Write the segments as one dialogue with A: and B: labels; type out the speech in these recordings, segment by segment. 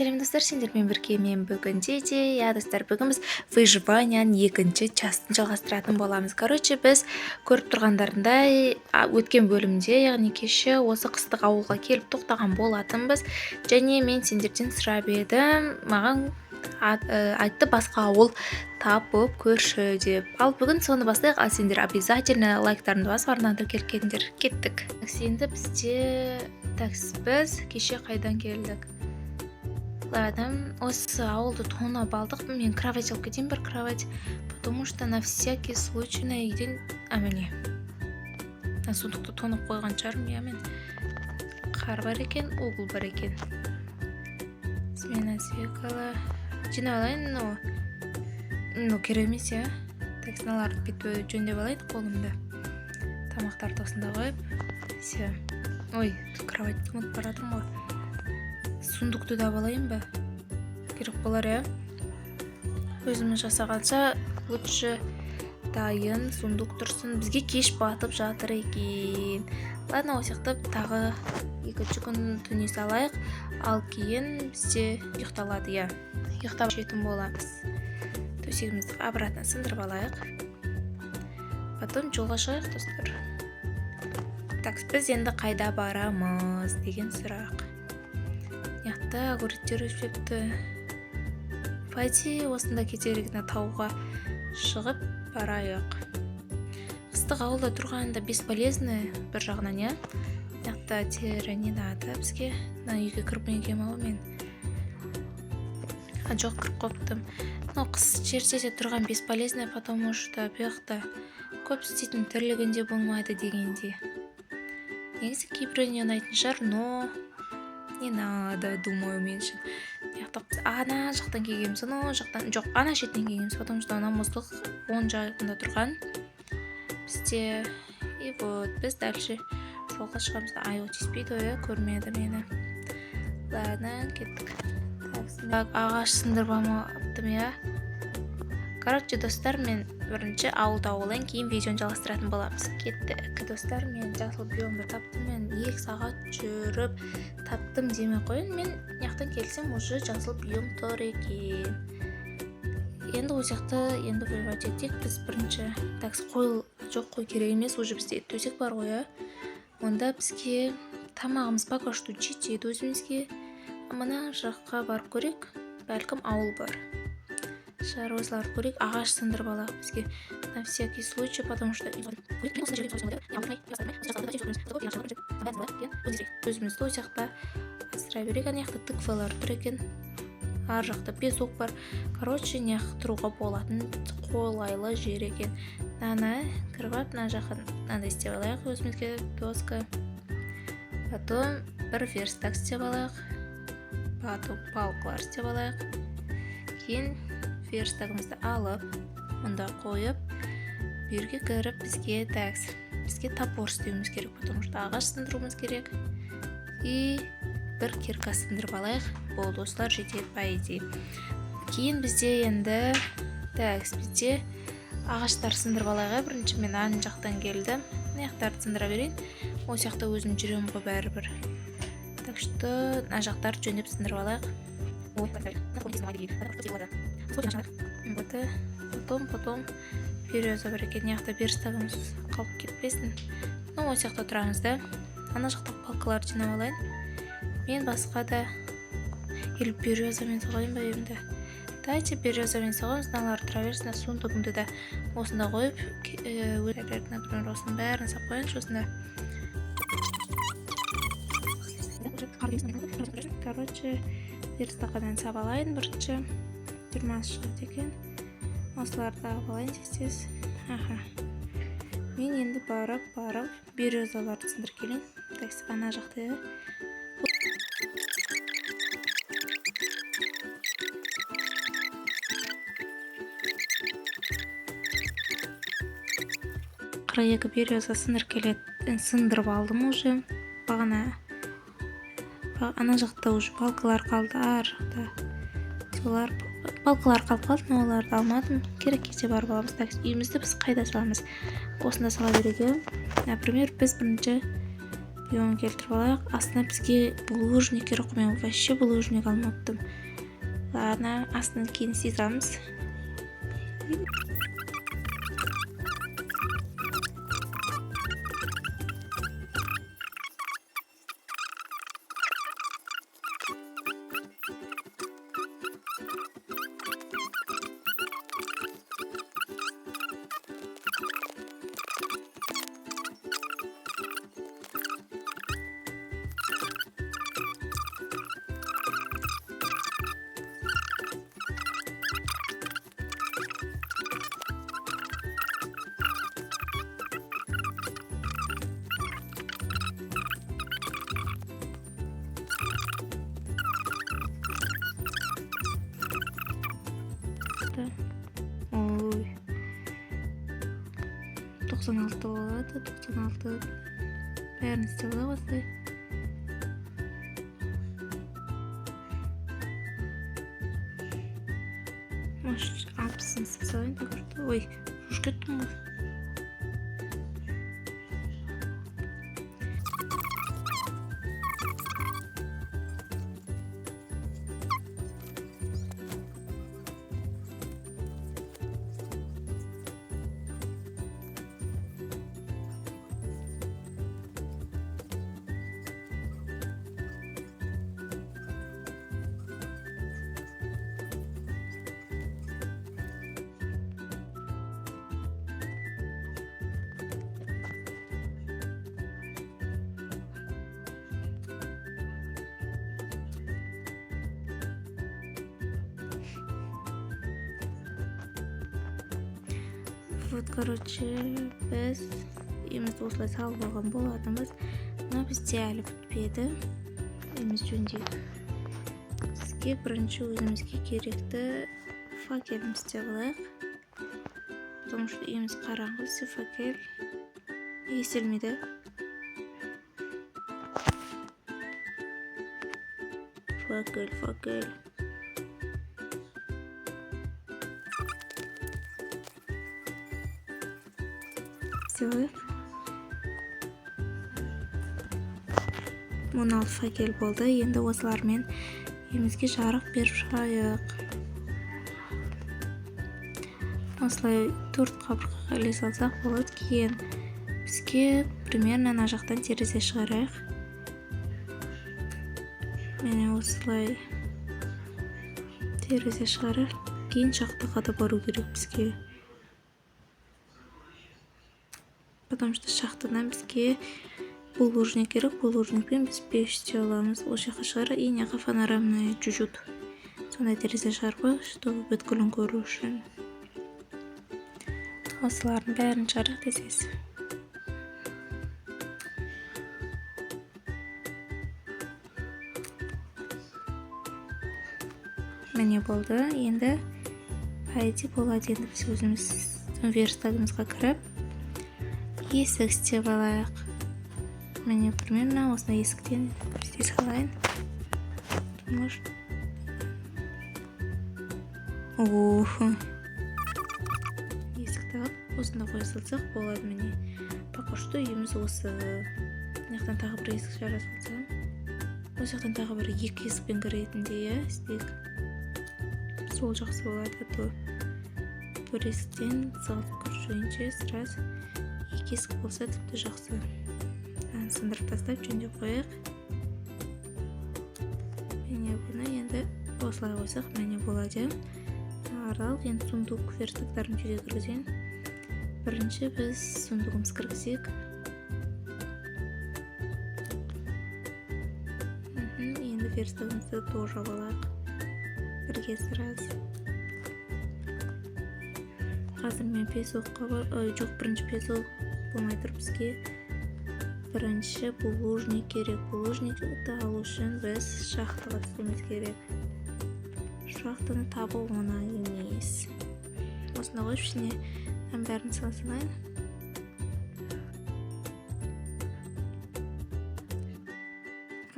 A: Сәлем, достар! Сендермен бірге мен бүгін Деде. Иә, достар, бүгін біз выживанияның екінші частын жалғастыратын боламыз. Короче, біз көріп тұрғандарындай, өткен бөлімде, яғни кеше, осы қыстық ауылға келіп тоқтаған болатынбыз. Және мен сендерден сұрап едім, маған айтты, басқа ауыл тапып көрші деп. Ал бүгін соны бастайық. Ал сендер обязательно лайктарыңды басып, арнаға тіркеліп кетіңдер. Кеттік. Енді бізде, так, біз кеше қайдан келдік? Ладно, осы ауылды тонап алдық. Мен кровать алып кетейін, бір кровать, потому что на всякий случай. Мына үйден, а, міне, мына сундукты тонап қойған шығармын, иә. Мен қар бар екен, угол бар екен. Смена свекла жинап алайын. Но керек емес, иә. Так, мыналарды бүйтіп жөндеп алайын қолымда. Тамақтарды осында қойып, все. Ой, кроватьті ұмытып бара жатырмын ғой. Сундукты да алайын ба? Керек болар, иә. Өзіміз жасағанша, лучше дайын сундук тұрсын. Бізге кеш батып жатыр екен. Ладно, осы жақта тағы екінші күн түне салайық. Ал кейін бізде ұйықталады, иә, ұйықтап жетін боламыз. Төсегімізді обратно сындырып алайық, потом жолға шығайық, достар. Так, біз енді қайда барамыз деген сұрақ. Мына жақта огурецтер өсіпті. По идее, осында кетерік, мына тауға шығып барайық. Қыстық ауылда тұрғанда бесполезно бір жағынан, иә. Мына жақта тері не надо бізге. Мына үйге кіріп келгенмін ау мен. А, жоқ, кіріп қойыптым. Но қыс жерде де тұрған бесполезно, потому что бұл жақта көп істейтін тірлігін де болмайды дегендей. Негізі кейбіреуіне ұнайтын шығар, но не надо, думаю, мен үшін. Мына жақта ана жақтан келгенбіз, анау жақтан, жоқ, ана шетінен келгенбіз, потому что ана мұздық оң жағында тұрған бізде. И вот біз дальше жолға шығамыз. Аю тиіспейді ғой, иә? Көрмеді мені. Ладно, кеттік. Так, ағаш сындырып алмаппын, иә. Короче, достар, мен бірінші ауылда алайын, кейін видеоны жалғастыратын боламыз. Кеттік. Достар, мен жасыл биомды таптым. Мен 2 сағат жүріп таптым демей ақ қояйын, мен мына жақтан келсем, уже жасыл биом тұр екен. Енді ол жақта енді выживать етейік біз бірінші. Так, қой, жоқ, қой керек емес, уже бізде төсек бар ғой, иә. Онда бізге тамағымыз пока что жетеді өзімізге. Мына жаққа барып көрейік, бәлкім, ауыл бар шығар. Осыларды көрейік. Ағаш сындырып алайық бізге на всякий случай, потому что өзімізді ол жақта асырай берейік. Ана жақта тыквалар тұр екен, ар жақта песок бар. Короче, мына тұруға болатын қолайлы жер екен. Мынаны кіріп алып, мына жаққа мынандай істеп алайық өзімізге доска, потом бір верстак істеп алайық, потом палкалар істеп алайық. Кейін верстагымызды алып, мұнда қойып, бұл жерге кіріп, бізге, так, бізге топор істеуіміз керек, потому что ағаш сындыруымыз керек. И бір кирка сындырып алайық. Болды, осылар жетеді, по идее. Кейін бізде енді, так, бізде ағаштар сындырып алайық, иә. Бірінші мен ана жақтан келдім, мына жақтарды сындыра берейін. Ол жақта өзім жүремін ғой бәрібір, так что мына жақтарды жөндеп сындырып алайық. Вот, потом береза бар екен мына жақта. Верстагымыз қалып кетпесін. Ну, осы жақта тұрамыз да. Ана жақта палкаларды жинап алайын мен басқа да. Или березамен соғайын ба енді? Давайте березамен соғамыз. Мыналар тұра берсін. Сундугымды да осында қойып, например, осының бәрін салып қояйыншы осында. Короче, верстақадан сап алайын бірінші. 20 шығады екен. Осыларды алып алайын тез тез. Аха, мен енді барып березаларды сындырып келейін. Так, ана жақта, иә. 42 береза сындырып келеді, сындырып алдым уже бағана. Ана жақта уже палкалар қалды, ар жақта солар палкалар қалып қалды, но оларды алмадым, керек кезде барып аламыз. Так, үйімізді біз қайда саламыз? Осында сала берейік, иә. Например, біз бірінші Биом келтіріп алайық. Астына бізге булыжник керек қой. Мен вообще булыжник алмаппын. Ладно, астын кейін істей саламыз. Ой. 96 болады, 96. Бәрін істеп алайық осылай. Может, 60-ын істеп салайын так что. Ой, шошып кеттім ғой. Вот, короче, біз үйімізді осылай салып алған болатынбыз. Мына бізде әлі бітпеді. Үйіміз жөндейік. Бізге бірінші өзімізге керекті факелімізді істеп алайық. Потому что үйіміз қараңғы, бізге факел естелмейді. Факел, факел. Алайық. 16 факел болды. Енді осылармен үйімізге жарық беріп шығайық. Осылай 4 қабырғаға іле салсақ болады. Кейін бізге примерно ана жақтан терезе шығарайық. Міне осылай терезе шығарайық. Кейін шахтаға да бару керек бізге. Потому что шахтадан бізге булыжник керек. Булыжникпен біз пеш істей аламыз. Ол жаққа шығарайық. И мына жаққа панорамный чуть-чуть сондай терезе шығарып қояйық, чтобы бүткілін көру үшін. Осылардың бәрін шығарайық десеңіз. Міне болды. Енді по идее болады. Енді біз өзіміздің верстагымызға кіріп есік істеп алайық. Міне примерно осындай есіктен істей салайын. Может. Ох. Есікті алып осында қоя салсақ болады. Міне пока что үйіміз осы. Мына жақтан тағы бір есік шығара салсам. Осы жақтан тағы бір екі есікпен кіретіндей, иә, істейік. Сол жақсы болады, а то бір есіктен салып кіргенше сразу екі есік болса тіпті жақсы. Мынаны сындырып тастап жөндеп қояйық. Міне бұны енді осылай қойсақ міне болады. Аралық енді сундук верстактарын жүйеге кіргізейін. Бірінші біз сундугымызды кіргізейік. Енді верстагымызды тоже алайық. Бірге сразу. Қазір мен песокқа жоқ, бірінші песок болмай тұр бізге. Бірінші булыжник керек. Булыжникті алу үшін біз шахтаға түсуіміз керек. Шахтаны табу оңай емес. Осында қойып ішіне бәрін сала салайын.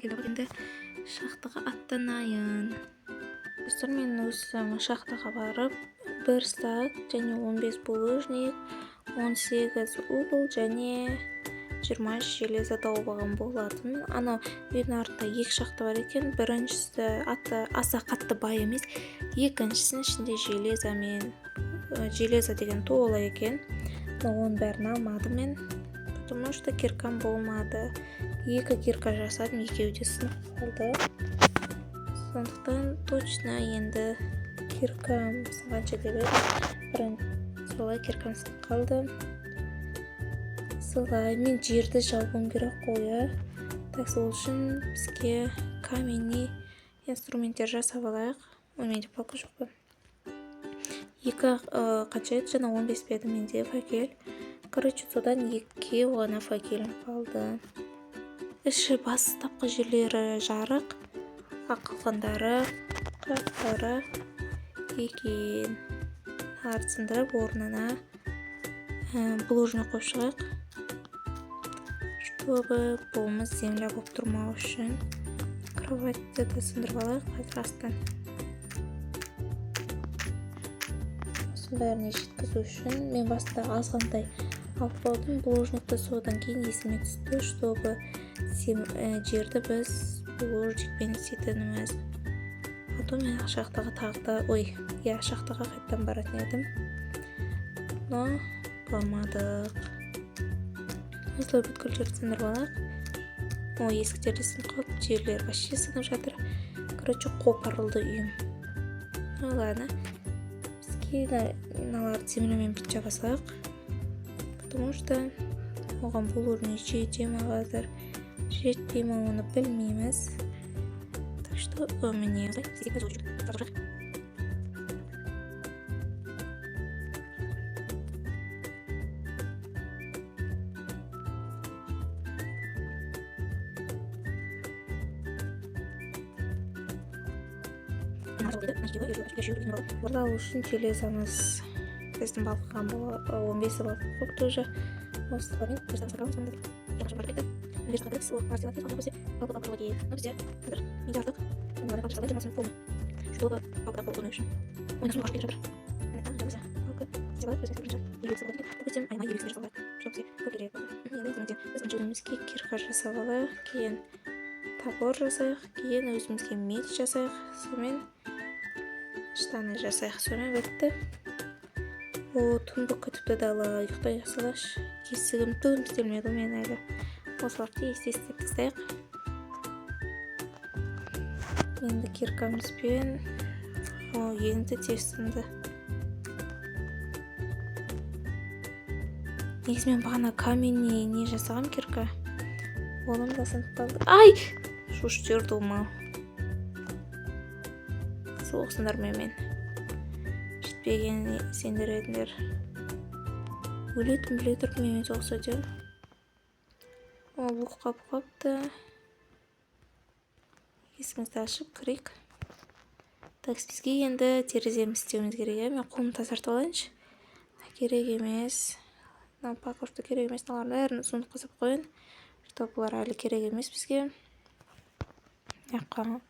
A: Енді шахтаға аттанайын. Достар, мен өзім шахтаға барып 1 стак және 15 булыжник, 18 угол және 20 железо тауып алған болатын. Анау үйдің артында 2 шахта бар екен. Біріншісі аты аса қатты бай емес, екіншісінің ішінде железо мен железо деген тола екен. Но оның бәрін алмадым мен, потому что киркам болмады. 2 кирка жасадым, екеуі де сынып қалды. Сондықтан точно енді киркам сынғанша деп едім. Бірақ солай киркам сынып қалды. Солай мен жерді жабуым керек қой, иә. Так, сол үшін бізге каменный инструменттер жасап алайық. Ой, менде палка жоқ па? 2, қанша еді? Жаңа 15 пе еді менде факел. Короче, содан екеу ғана факелім қалды. Іші бастапқы жерлері жарық, а қалғандары қап-қара екен. Мыналарды сындырып орнына булыжник қойып шығайық, чтобы полымыз земля болып тұрмау үшін. Кроватьты да сындырып алайық қазір астан. Осының бәріне жеткізу үшін мен басында азғантай алып қойдым булыжникті, содан кейін есіме түсті, чтобы жерді біз булыжникпен істейтініміз. А то мен шахтаға тағы да, ой, иә, шахтаға қайтадан баратын едім, но бармадық. Осылай бүткіл жерді сындырып алайық. Ой, есіктер де сынып қалды, жерлер вообще сынып жатыр. Короче, қопарылды үйім. Ну ладно, бізге мыналарды землямен бүйтіп жаба салайық, потому что оған булыжник жете ма қазір, жетпей ма, оны білмейміз. Так что міне. Алу үшін железомыз біздің балқыған 15-і балқып қойыпты уже. Өзімізге кирка жасап алайық, кейін топор жасайық, кейін өзімізге меч жасайық, сонымен штаны жасайық, сонымен бітті. О, түн болып кетіпті, дала, ұйықтай салайықшы. Есігім түгім істелмеді мен әлі. Осыларды тез-тез істеп тастайық. Енді киркамызбен, о, енді тез сынды. Негізі мен бағана каменный не жасағам кирка. Олым да сынып қалды. Ай! Шошып жіберді ма? Соқсыңдар менімен. Жетпеген сендер едіңдер. Өлетін біле тұрып менімен соғыса дедім. О, лук қап қапты. Есігімізді ашып кірейік. Так, бізге енді тереземізді істеуіміз керек, иә? Мен қолымды тазартып алайыншы. Керек емес. Мынау паковка керек емес, мыналардың бәрін сундукқа салып қояйын. Чтоб бұлар әлі керек емес бізге. Мына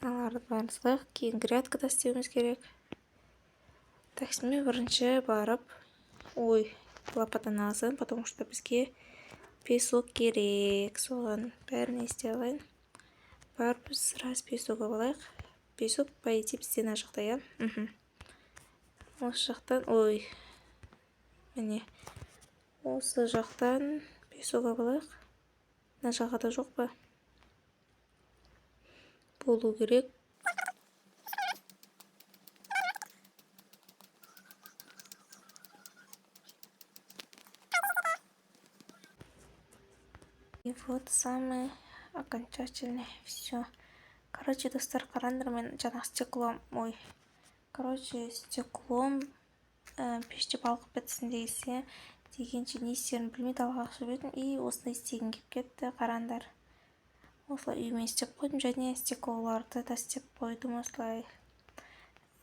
A: мыналарды бәрін салайық. Кейін грядка да істеуіміз керек. Так, мен бірінші барып, ой, лопатаны алсам, потому что бізге песок керек. Соған бәрін істей алайын. Барып біз раз песок алып алайық. Песок, по идее, бізде мына жақта, иә? Осы жақтан, ой, міне, осы жақтан песок алып алайық. Мына жағада жоқ па? Болу керек. И вот самый окончательный. Все. Короче, достар, қараңдар, мен жаңағы стеклом, ой, короче, стеклом пеште балқып бітсін десе дегенше не істерімді білмей далаға шығып едім, и осындай істегім келіп кетті. Қараңдар, осылай үйіме істеп қойдым және стеклоларды да істеп қойдым осылай.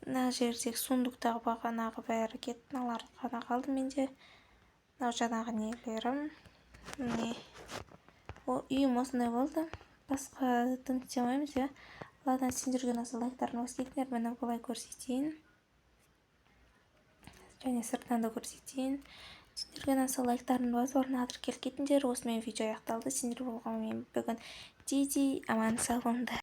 A: Мына жердегі сундуктағы бағанағы бәрі кетті, мыналар ғана қалды менде. Мынау жаңағы нелерім. Міне, о, үйім осындай болды. Басқа дым істей алмаймыз, иә. Ладно, сендерге ұнаса лайктарын басып кетіңдер. Міне былай көрсетейін. Және сыртынан да көрсетейін. Сендерге ұнаса, лайктарыңды басып, арнаға тіркеліп кетіңдер. Осымен видео аяқталды. Сендер болғанмен бүгін Диди. Аман сау болыңдар.